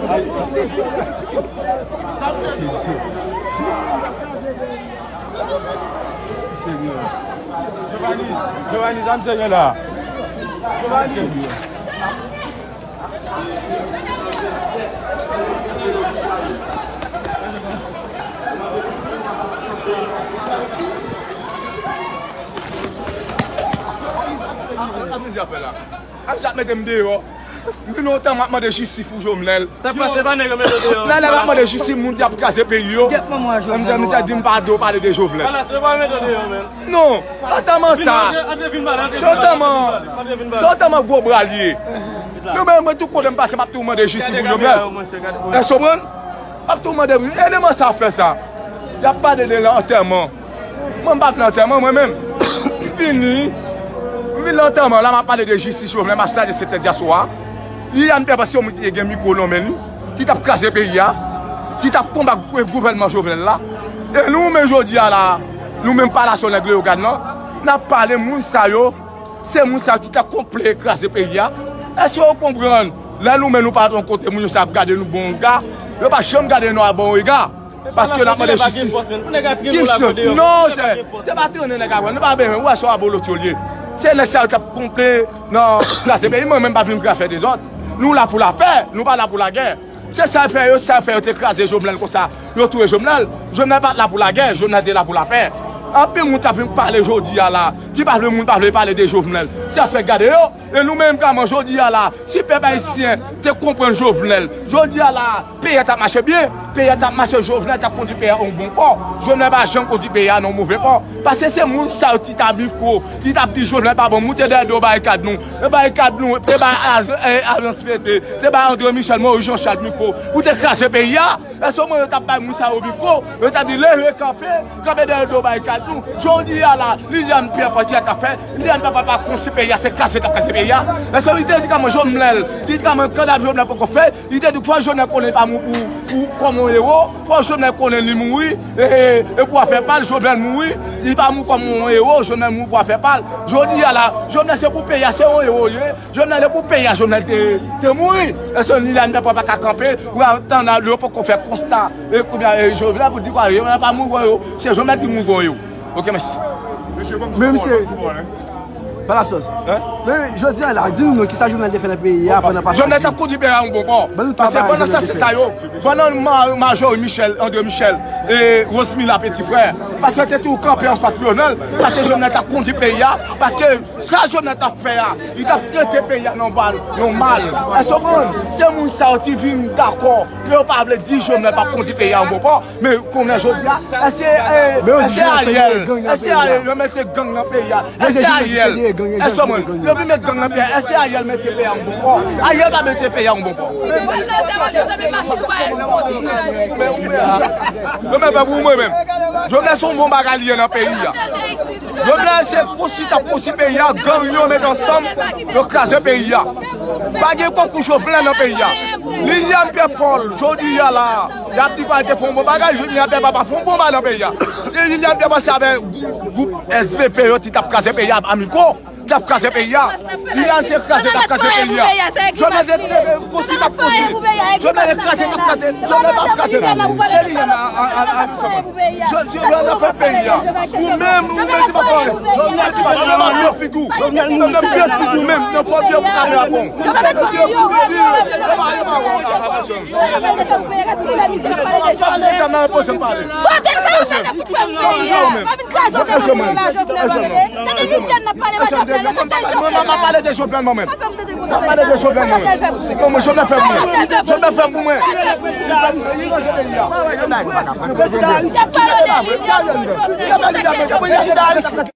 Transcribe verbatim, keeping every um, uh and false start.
Jovani, Jovani, sa misye gen la? Jovani. Sa misye ap fè la? Sa misye ap mete m deyò. M vin lontan m ap mande jistis pou Jovenel. Sa k pase, pa nèg yo mete w deyò? Lè nèg ap mande jistis, moun ki ap kraze peyi yo. Kèt manman Jovenel. Misye di m pa dwe pale de Jovenel. Palas, yo pa mete w deyò, menm. Non, antèman sa. Se antèman, se antèman gwo bra l ye. Nou menm, mwen, tout kote m pase, m ap toujou mande jistis pou Jovenel. Èske w konprann? M ap toujou mande, e demen sa ap fè sa. Y ap pale de antèman. Mwen, m pa vin antèman, mwen menm. M vini, m vin lan antèman la, m ap pale de jistis Jovenel, m ap chaje sektè dyaspora. Liliane Pierre, paske yon moun ki te gen mikwo nan men li, ki t ap kraze peyi a, ki t ap konbat gou-, gouvènman Jovenel la. E nou menm jodi a la, nou menm pa la sou nèg Leyogàn nan, n ap pale moun sa yo, se moun sa yo ki t ap konple kraze peyi a. Èske w konprann? Lè nou menm nou pa yon kote, moun yo sa ap gade nou bon rega, yo pa janm gade nou a bon rega. Paske n ap mande jistis. Ki misye? Non, se, se pa trennen nèg a pran. Nou pa bezwen. Ou wè se abolotyo l ye. Se nèg sa yo k ap konple nan kraze peyi. Mwen menm pa vin pou afè dezòd. Nou la pou lapè. Nou pa la pou lagè. Se sa fè yo, sa fè yo te kraze Jovenel konsa. Yo touye Jovenel. Jovenel pa t la pou lagè. Jovenel te la pou lapè. Anpil moun t ap vin pale jodi a la. Ki pa vle moun pa vle pale de Jovenel. Sa fè gade yo. E nou menm kòman jodi a la, si pèp ayisyen te konprann Jovenel, jodi a la, peyi a t ap mache byen, peyi a t ap mache, Jovenel t ap kondui peyi a yon bon pò. Jovenel pa janm kondui peyi a nan move pò. Paske se moun sa yo ki t ap mikwo, ki t ap di Jovenel pa bon, moute dèyè do barikad nou. E barikad nou, te bay aj-, e, ajans pete, te bay André Michel, Moïse Jean Charles mikwo, pou te kraze peyi a. Èske w konprann yo t ap bay moun sa yo mikwo, yo t ap di leve kanpe, kanpe dèyè do barikad nou. Jodi a la, Liliane Pierre Paul ki sa l ap fè? Liliane Pierre Paul pa konsi peyi a, se kraze l ap kraze peyi a. Èske li te di kòman Jovenel, li te di kòman kadav Jovenel poko fè, li te di fò Jovenel konnen li pa mouri pou, pou, kòman yon ewo, fò Jovenel konnen li mouri, e, e, e pou afè pa l, Jovenel mouri, li pa mouri kòman yon ewo, Jovenel mouri pou afè pa l. Jodi a la, Jovenel se pou peyi a, se yon ewo li ye. Jovenel, e pou peyi a Jovenel te, te mouri. Èske Liliane Pierre Paul pa ka kanpe pou al tann yo poko fè konsta, e, kounye a, e, Jovenel pou di kwa, Jovenel pa mouri, se Jovenel ki mouri. Ok, mèsi. Men misye, pa la sòs. Men jodi a la, di nou non, kisa Jovenel te fè nan peyi a pandan pase. Jovenel t ap kondui peyi a yon bon pò. Paske pandan sa, se sa yo. Pandan ma-, Majori Michel, André Michel, e Rosemila Petit Frère, paske yo te toujou kanpe anfas Jovenel, paske Jovenel t ap kondui peyi a, paske sa Jovenel t ap fè a, li t ap trete peyi a nan mal, nan mal. Èske w konprann? Se moun sa yo ki vin dakò, men yo pa vle di Jovenel p ap kondui peyi a yon bon pò. Men kounye a jodi a, èske, e, èske Ariel, èske Ariel, yo mete gang nan peyi a, èske Ariel, èske w konprann? Yo vin met gang nan peyi a, èske Ariel mete peyi a yon bon pò? Ariel pa mete peyi a yon bon pò. Yo mèt fè pou mwen menm. Jovenel se yon bon bagay li ye nan peyi a. Jovenel se konsi t ap konsi peyi a, gang yo met ansanm, yo kraze peyi a. Pa gen konkou Jovenel nan peyi a. Liliane Pierre Paul, jodi a la, y ap di pa te fè yon bon bagay, Liliane Pierre Paul pa fè yon bon bagay nan peyi a. E Liliane Pierre Paul se avèk gwoup, gwoup S V P yo ki t ap kraze peyi a, amiko. K ap kraze peyi a. Liliane se kraze k ap kraze peyi a. Jovenel se konsi k ap konsi. Jovenel se kraze k ap kraze. Jovenel p ap kraze nou. Se Liliane a, a, a, a, Jovenel ap fè peyi a. Ou menm, ou menm ki pa pale. Jovenel ki pa pale. Ou menm ap figi w. Ou menm ap figi w menm. Nan fò byen pou kamera bon. Ou menm ap figi w. Pale, pale, pale, pale, pale. Sote sa yo chèche pou fè peyi a. Pa vin kraze peyi a la, Jovenel, tande. Se de Liliane n ap pale, pa Jovenel, se de Jovenel. Mwen, mwen, mwen pale de Jovenel, mwen menm. Mwen pale de Jovenel, mwen menm. Bon, mwen, Jovenel fè pou mwen. Jovenel fè pou mwen. N ap pale de Liliane pou Jovenel, se de Jovenel.